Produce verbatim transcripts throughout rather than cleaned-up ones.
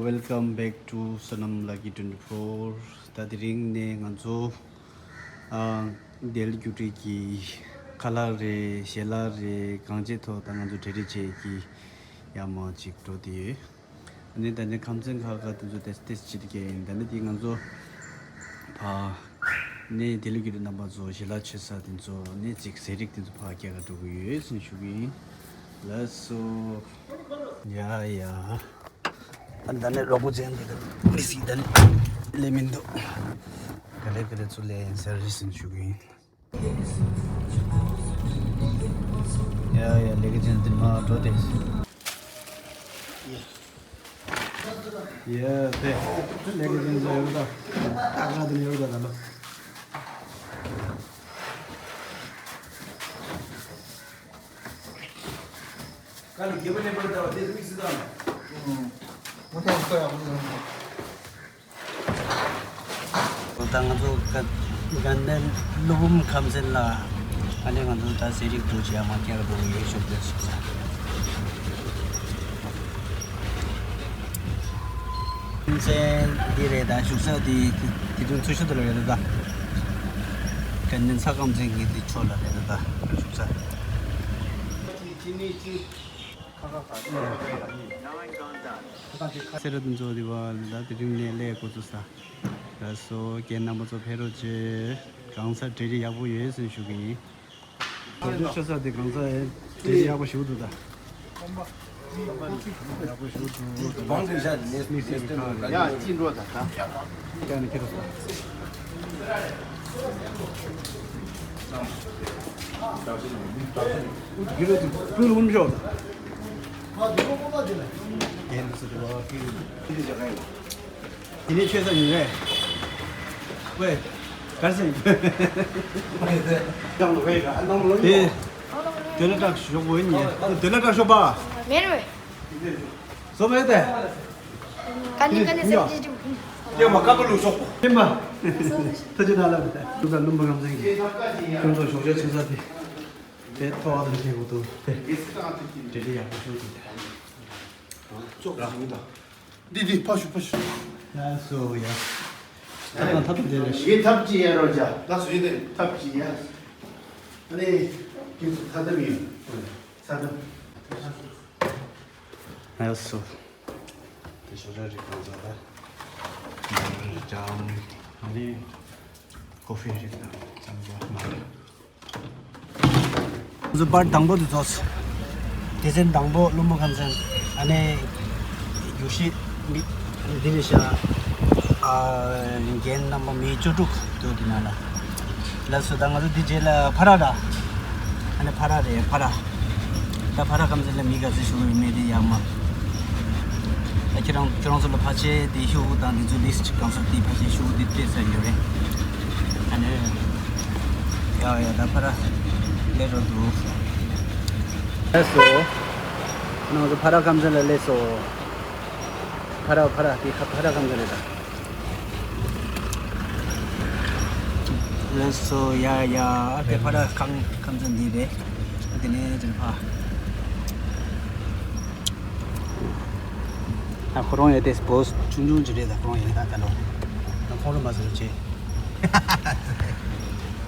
Welcome back to Sonam Lucky twenty-four. ད་དེ་རིང་ནས་ང་ཚོ་ཨ་དེ་ལ་རྒྱུགས་སྤྲོད་ཀྱི་ཁ་ལག་རེད། ཞལ་ལག་རེད། གང་ཅིའི་ཐོག་ད་ང་ཚོ་གྲ་སྒྲིག་བྱེད་ཀྱི་ཡར་མར་ཅིག་འགྲོ་བསྡད་ཡོད། ཨ་ནི་ད་ནི་ཁམས་ཚན་ཁག་ཁག་དེ་ཚོ་ཏོག་ཙམ་ཏོག་ཙམ་ཅིག་བསྐྱལ་ཡིན། ད་ནི་དེ་ང་ཚོ་ཕ་ནི་དེ་ལ་རྒྱུགས་སྤྲོད་རྣམ་པ་ཚོ་ཞལ་ལག་མཆོད་ས་དེ་ཚོ་ནི་ཅིག་ཟས་རིགས་དེ་ཚོ་ཕར་སྐྱེལ་ག་འགྲོ་གི་ཡོད་ཟེར་ཞུ་གི་ཡིན། ལགས་སོ། ཡ་ཡ། ཨ་ད་ནི་རོགས་པ་ཅན་དེ་ག་མི་སྲིད། ད་ནི་ལས་མི་འདུག་ག་ལེ་ག་ལེ་ཚུར་ལས་ཡིན་ཟེར་རེ་ཟེར་ཞུ་གི་ཡིན། ཡ་ཡ། ལས་ཀ་ཅན་དེ་མར་འགྲོ་དེ། ཡ་དེ་ལས་ཀ་ཅན་ཚོ་ཡོད་ད། ཨ་ག་དེ་ཡོད་ད་ད་ལོ། ད་ང་ཚོ་དགའ་ལྡན་ཀླུ་འབུམ་ཁམས་ཚན་ལ་ཨ་ནི་ང་ཚོ་ད་ཟས་རིགས་འདུག་ཅེས་མར་སྐྱེལ་འགྲོ་གི་ཡོད་ཞུ་དགོས་ཞུ་ས། ཁམས་ཚན་འདི་རེད། ད་བཞུགས་ས་འདི་དེ་དུས་ཚོད་ཤོ་དུ་ལ་རེད། ད་དགའ་ལྡན་ས་ཁམས་ཚན་གྱི་འདི་ཕྱོགས་ལ་རེད། ད་ད་བཞུགས་ས། སེ་ར་དུ་ཚོ་དེ་བ་ད་དེ་རིང་ནས་ལས་འགོ་ཚུགས་ས། ལགས་སོ། རྒན་རྣམ་པ་ཚོ་ཕེབས་རོགས་བྱེད། གང་ས་གྲ་སྒྲིག་ཡག་པོ་ཡོད་ཟེར་ཞུ་གི་ཡིན། གྲ་སྒྲིག་ཆ་ས་དེ་གང་ས་གྲ་སྒྲིག་ཡག་པོ་ཞུ་འདུག་ད། ཡག་པོ་ཞུ་འདུག་ད། ཡ་ཅི་འགྲོ་ད་ད། ཀྱ་ནི་ཁྱེད་རོགས་ས། ཡུ་རོ་དུ་ཀུན་ལུམ་ཤོག་ད། རྒན་དུ་སུ་དུ་བ་ཀི་ཡུ་དུ་ཇ་ག་ཡོད། དེ་ནས་ཆོས་ས་ཡིན་རེད། ཝེ། གར་སེང་། དེ། དེ་ལ་བཀྲག་ཤོག་བོ་ཡིན་ཉེ། དེ་ལ་བཀྲག་ཤོག་པ། མེར་ཝེ། བཟོ་མེད་དེ། ཀ་ནི་ཀ་ནི་སེམས་ཅི་ཅི། ཡ་མ་ཀ་པ་ལུ་ཤོག་པོ། ཡིན་པ། ཐུགས་རྗེ་གནང་ལ། ཐུགས་རྗེ་ལུམ་པ་ཁམས་ཚན་གྱི་ཁྱོད་ཚོ་ཞོགས་ཇ་ཆོས་ས་དེ། དེ་ཐོག་ཨ་དང་ཁྱེད་གོ་ཏོ། དེ་དེ་ཡག་པོ་ཤོག་དེ། ཅོག་ག་ཞིག་མི་དང་། འདི་འདི་ཕ་ཤུ་ཕ་ཤུ། ཡ་སོ་ཡ། ཐབ་དང་ཐབ་དང་དེ་ལས། ཡེ་ཐབ་ཅི་ཡ་རོ་ཇ། ད་སུ་ཡེ་དེ། ཐབ་ཅི་ཡ། ཨ་ནི། ཁྱེད་ཚོ་ཐ་ཐབ་ཡིན། ཐ་ཐབ། ཡ་སོ། དེ་ཤོ་ར་རི་གང་ཟ་ད། ཇམ། ཨ་ནི། ཀོ་ཧྥི་རི་དང་ཙམ་པ་མ་རེད། ང་ཚོ་པར་དང་པོ་དེ་རྫོགས། སྡེ་ཚན་དང་པོ་ཀླུ་འབུམ་ཁམས་ཚན། ཨ་ནི་རྒྱུགས་གཞི་མི་ཨ་ནི་འདི་རེད་ཤག་ཨ་རྒན་རྣམ་པ་མི་བཅུ་དྲུག་འདུག་འདི་ནང་ལ། ལགས་སོ། ད་ང་ཚོ་འདི་རྗེས་ལ་ཕ་ར་ར། ཨ་ནི་ཕ་ར་རེད་ཕ་ར། ད་ཕ་ར་ཁམས་ཚན་ལ་མི་ག་ཚོད་ཞུགས་ཡོད་མེད་དེ་ཡག་མ། ད་ཁྱེད་རང་ཁྱེད་རང་ཚོ་ལ་ཕལ་ཆེར་དེ་ཤོག་གུ་དང་དེ་ཚོ་ལིསི་ཊི་གང་སོགས་དེ་ཕལ་ཆེར་ཤོག་གུ་དེ་སྤྲད་ཚར་ཡོད་རེད། ཨ་ནི། ཡ་ཡ་ད་ཕ་ར་སླེབས་རོགས་འདུག་ལགས་སོ། ང་ཚོ་ཕ་ར་ཁམས་ཚན་ལ་སླེབས་སོ། ཕ་ར་ཕ་ར་དེ་ཁ་ཕ་ར་ཁམས་ཚན་རེད་ད། ལགས་སོ། ཡ་ཡ་དེ་ཕ་ར་ཁམས་ཁམས་ཚན་འདི་རེད། དེ་ནས་ཅིག་ཕ། ད་ཁོ་རང་ཡང་དེ་བོ་སི་ཆུང་ཆུང་ཅིག་རེད། ད་ཁོ་རང་ཡང་ད་ད་ལོ། ད་ཁོང་རང་མ་ཟེར་བྱས།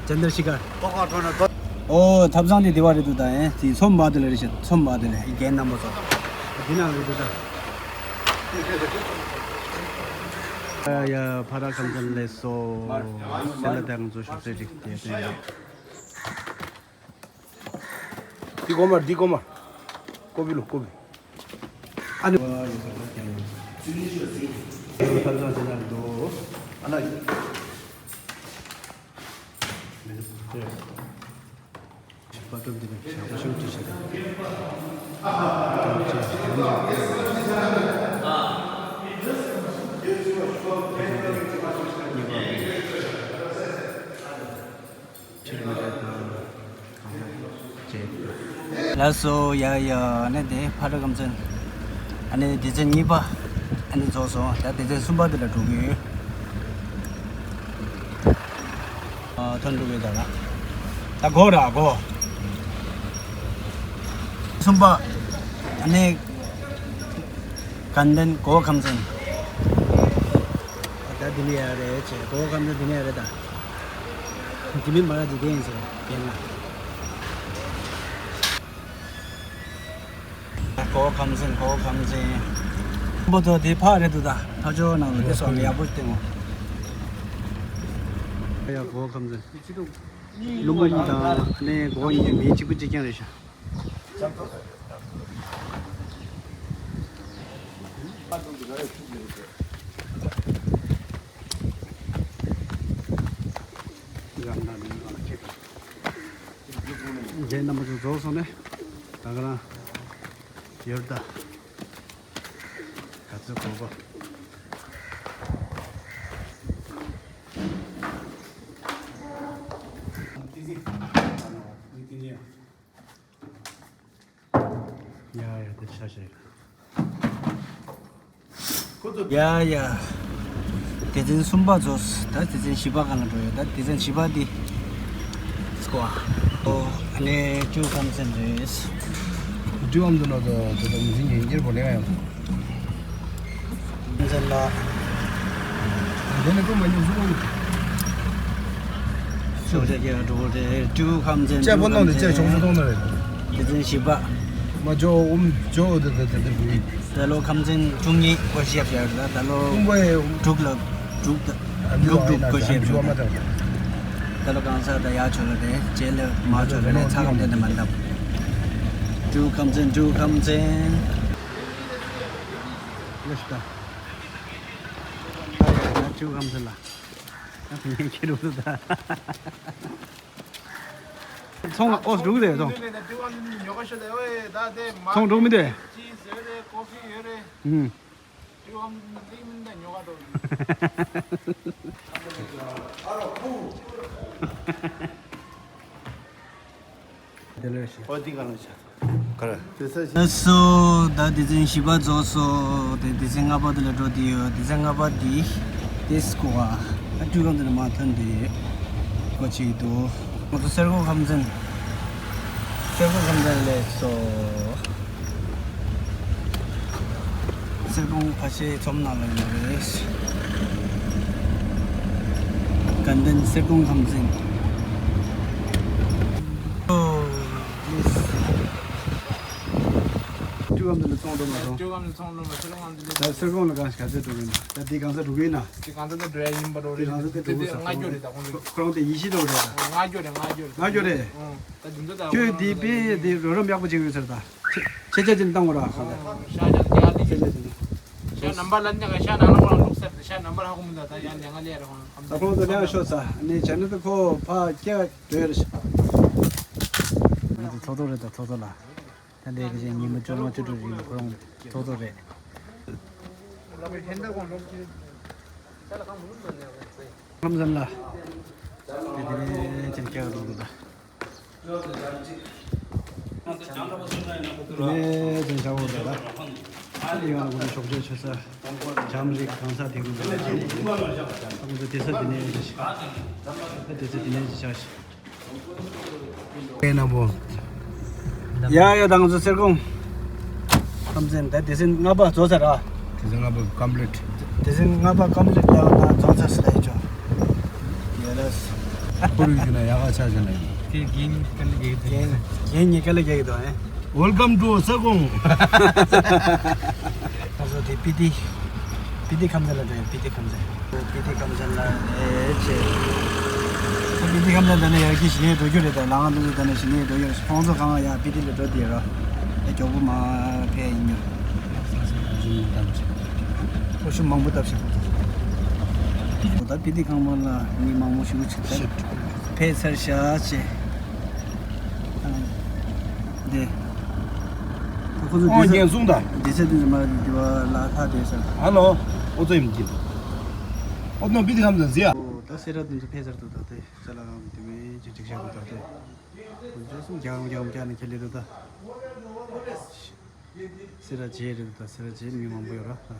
ཅན་དར་ཤི་ཀར། ཨོ་ཐབ་ཚང་དེ་དེ་བ་རེད་འདུག་ད་ཨེ་དེ་ཚོམ་བ་དེ་ལ་རེད་ཤག་ཚོམ་བ་དེ་ལ་རྒན་རྣམ་པ་ཚོ། དེ་ནང་རེད་འདུག་ད། ཡ་ཡ་ཕ་ར་ཁམས་ཚན་སླེབས་སོ། སེ་ལ་དང་ཚོ་ཤོག་སེ་རིགས་དེ་དེ། འདི་གོ་མར་འདི་གོ་མར། ཀོ་བི་ལོ་ཀོ་བི། ཨ་ནི། ཨ་ནི། ལགས་སོ། ཡ་ཡ། ཨ་ནི་དེ་ཕ་ར་ཁམས་ཚན། ཨ་ནི་སྡེ་ཚན་གཉིས་པ། ཨ་ནི་རྫོགས་སོང་། ད་སྡེ་ཚན་གསུམ་པ་དེ་ལ་འགྲོ་གི་ཡོད། ཨ་ཐོན་འགྲོ་གི་ད་ལ། ད་གོ་ར་གོ། གསུམ་པ། ཨ་ནི། དགའ་ལྡན་གོ་ཁམས་ཚན། འདི་ནས་ཡར་རེད་ཅེས། གོ་ཁམས་ཚན་འདི་ནས་ཡར་རེད་ད། འདི་མིན་མ་ར་འདི་དེ་ཡིན་ཟེར་རྒན་ལགས། གོ་ཁམས་ཚན། གོ་ཁམས་ཚན། པོ་ཏོ་དེ་ཕ་རེད་འདུག་ད། ཕ་ཇོ་ནང་ལ་དེ་སོགས་ལ་ཡག་པོ་བསྟན་འོ། ཡ་གོ་ཁམས་ཚན། ལུང་པ་གཉིས་དང་ནས་གོ་གཉིས་མི་གཅིག་པུ་གཅིག་རྐྱང་རེད་ཤག་རྒན་རྣམ་པ་ཚོ་རྫོགས་སོང་ནས་ད་ག་རང་ཡོད་ད། ག་ཚོད་གོ་གོ། ཡ་ཡ་དེ་ཤ་ཤ་ཡ། ཡ་ཡ། སྡེ་ཚན་གསུམ་པ་རྫོགས། ད་སྡེ་ཚན་བཞི་པ་སྒང་ལ་འགྲོ་ཡོད། ད་སྡེ་ཚན་བཞི་པ་འདི་སྐོར། ཨོ་ཨ་ནི་ཀྲུའུ་ཁམས་ཚན་རེད། ཀྲུའུ་ཁམས་ཚན་ནང་དུ་དེ་དང་མི་ཚེ་ཉིན་འགྱུར་བོ་ལེན་ཡོང་། ཁམས་ཚན་ལ། དེ་ནི་ཀུན་མ་ཉུང་སུ་ཀུན། ཤོག་ཆ་རྒྱག་འགྲོ་གི་རེད། ཀྲུའུ་ཁམས་ཚན། ལྕགས་པོ་གནང་ནས་ལྕགས་ཆོག་ཆོག་གཏོང་ནི་རེད། སྡེ་ཚན་བཞི་པ། མ་ཇོ་ཨུམ་ཇོ་འོ་དེ་དེ་དེ་དེ་བུ་ཡིན། ད་ལོ་ཁམས་ཚན་བཅུ་གཉིས་སྐོར་ཞིབ་བྱ་ཡོད་རེད། ད་ལོ་ཀུན་པའི་དྲུག་ལ་དྲུག་ད་དྲུག་དྲུག་སྐོར་ཞིབ་བྱ་ཡོད་རེད། ད་ལོ་གང་ས་ད་ཡ་ཆོ་ལ་རེད། རྗེས་ལ་མ་ཆོ་ལ་རེད། ཚ་གམ་དེ་འདྲ་མ་འདམ། ཀྲུའུ་ཁམས་ཚན། ཀྲུའུ་ཁམས་ཚན། ཡོ་ཤི་ད། ཀྲུའུ་ཁམས་ཚན་ལ། ང་ཁྱེད་རུ་ད། ཚོང་ཨོ་འགྲོ་གི་རེད་ཚོང་། ཚོང་འགྲོ་མི་འདུག་ཨུམ། དེ་ལས་ཤེས། ཨོ་འདི་ག་ལ་ཤ། ག་རེ། དེ་ས་ཤ། ལགས་སོ། ད་སྡེ་ཚན་བཞི་པ་རྫོགས་སོ། དེ་སྡེ་ཚན་ལྔ་པ་དེ་ལ་འགྲོ་དེ་ཡོད། སྡེ་ཚན་ལྔ་པ་འདི་དེ་སྐོར་བ། ཨ་ཀྲུའུ་ཁམས་ཚན་ནས་མར་ཐོན་དེ་སྐོར་ཅིག་འདུག་ང་ཚོ་གསེར་ཀོང་ཁམས་ཚན། གསེར་ཀོང་ཁམས་ཚན་ལ་སླེབས་སོ། གསེར་ཀོང་ཕ་ཤེ་ཚོམ་ནང་ལ་ཡོད་རེད། དགའ་ལྡན་གསེར་ཀོང་ཁམས་ཚན། ཨོ། ཀྲུའུ་ཁམས་ཚན་ལ་ཚོང་འགྲོ་མ་སོང་། ཀྲུའུ་ཁམས་ཚན་ཚོང་འགྲོ་མ་སོང་། གསེར་ཀོང་ལ་གང་ཞིག་ག་ཚོད་འགྲོ་གི་ཡིན་ན། ད་འདི་གང་ས་འགྲོ་གི་ཡིན་ན། འདི་གང་ས་ད་འགྲོ་ཡ་ཡིན་པ་འགྲོ་རེད། འདི་གང་ས་ད་འགྲོ་གི་ས། ལྔ་བརྒྱ་རེད་ད་ཁོང་ཚོ། ཁོ་རང་དེ་ཡིད་ཆེས་འགྲོ་རེད་ད། ལྔ་བརྒྱ་རེད། ལྔ་བརྒྱ་རེད། ལྔ་བརྒྱ་རེད། ཨང་། ད་འདི་ཚོ་ད་ཁྱོད་འདི་དཔེ་དེ་རོགས་རམ་ཡག་པོ་བྱེད་ཀྱི་ཡོད་ཟེར་ད། ཆེ་ཆེ་ཆེ་ཅན་བཏང་བ་ར་ཁ་ལ། ཤ་ཆ་རྒྱ་ལི། ཆེ་ཆེ་ཅན། ཤ་ནམ་པ་ལ་ཉག་ཤ་ནང་ལ་ཁོ་རང་ལུག་སར་ཤ་ནམ་པ་ཧ་གོ་མི་འདུག་ད་ཡང་ལས་ང་ལས་ར་ཁོང་ད་ཁོང་ཚོ་ལས་ཤོག་ས་ནས་བྱས་ན་ད་ཁོ་ཕ་སྐྱེ་བ་འདོད་རེད་ཤག་ང་ཚོ་ཐོ་ཐོ་རེད་ད། ཐོ་ཐོ་ལ། ད་ལས་ཀ་ཅན་ཉི་མ་བཅོ་ལྔ་བཅུ་དྲུག་རིང་ཁོ་རང་ཐོ་ཐོ་རེད། ཁམས་ཚན་ལ། དེ་དེ་ནས་ཅིར་སྐྱེལ་འགྲོ་འདུག་ད། དེ་ནས་ཅིར་བྱ་འོ་ད་ལ། ཡང་ལ་གུ་ནས་ཤོག་བྱོས་ཆོས་ས། འཇམ་རིག་གང་ས་དེ་གུ་ནས་ལ་འཇམ་རིག་ད་གུ་ཚོ་དེ་ས་དེ་ནས་ཅི་ཞིག་ད་དེ་ས་དེ་ནས་ཅི་བྱ་ཞིག་ཨེ་ན་བོ། ཡ་ཡ་ད་ང་ཚོ་གསེར་ཀོང་ཁམས་ཚན་ད་སྡེ་ཚན་ལྔ་པ་རྫོགས་ཚར་ར། སྡེ་ཚན་ལྔ་པ་ཀམ་པི་ལིཊ། སྡེ་ཚན་ལྔ་པ་ཀམ་པི་ལིཊ་ལ་ད་རྫོགས་ཚར་སི་ད་ཡི་ཅོ། ཡ་ལ་སི། ཁོར་ཡུག་ན་ཡ་ག་ཆ་ཆ་ན་ཡིན། དེ་རྒན་ག་ལ་རྒྱག་གི་འདུག་རྒན་རྒན་ངས་ག་ལ་རྒྱག་གི་འདུག་ཨེ། Welcome to གསེར་ཀོང་། ང་ཚོ་དེ་པི་ཏི། པི་ཏི་ཁམས་ཚན་ལ་འགྲོ་ཡ། པི་ཏི་ཁམས་ཚན། པི་ཏི་ཁམས་ཚན་ལ་ཨེ་ཆེ། པི་ཏི་ཁམས་ཚན་ད་ནས་ཡར་གྱི་གཞི་ནས་འགྲོ་རྒྱུ་རེད་ད། ལ་ང་ཚོ་ད་ནས་གཞི་ནས་འགྲོ་རྒྱུ་རེད། ཁོང་ཚོ་གང་ཡ་པི་ཏི་ལ་འགྲོ་དེ་ར། ཨེ་མགྱོགས་པོ་མ་ཕེབས་ཡིན་ཉོ། ཨོ་ཤུ་མང་པོ་བཏབ་ཤག་ད་པི་ཏི་ཁང་པ་ལ་མི་མང་པོ་ཞིག་ཕེབས་ཚར་ཤག་ཅེ། འདི། ཁོ་ཚོ་ཨོ་འདི་ངན་སོང་ད། འདི་ཚེ་འདི་ཚེ་མ་འདི་བ་ལ་ཁ་དེ་ས། ཧ་ལོ། ཨོ་ཚོ་ཡིན་གྱི། ཨོ་ནོ་པི་ཏི་ཁམས་ཚན་ཟེར་ཡ། ཨོ་ད་སེ་ར་འདི་ཚོ་ཕེབས་ཚར་འདུག་ད་དེ་ས་ལ་ཁང་དེ་མེད་ཅིག་ཅིག་བཞག་འདུག་ད་དེ། ཁོ་ཚོ་སུ་རྒྱག་རྒྱག་རྒྱག་ནས་ཁྱེར་ལེ་འདུག་ད། སེ་ར་བྱེས་རེད་འདུག་ད། སེ་ར་བྱེས་མི་མང་པོ་ཡོད་ར་ད།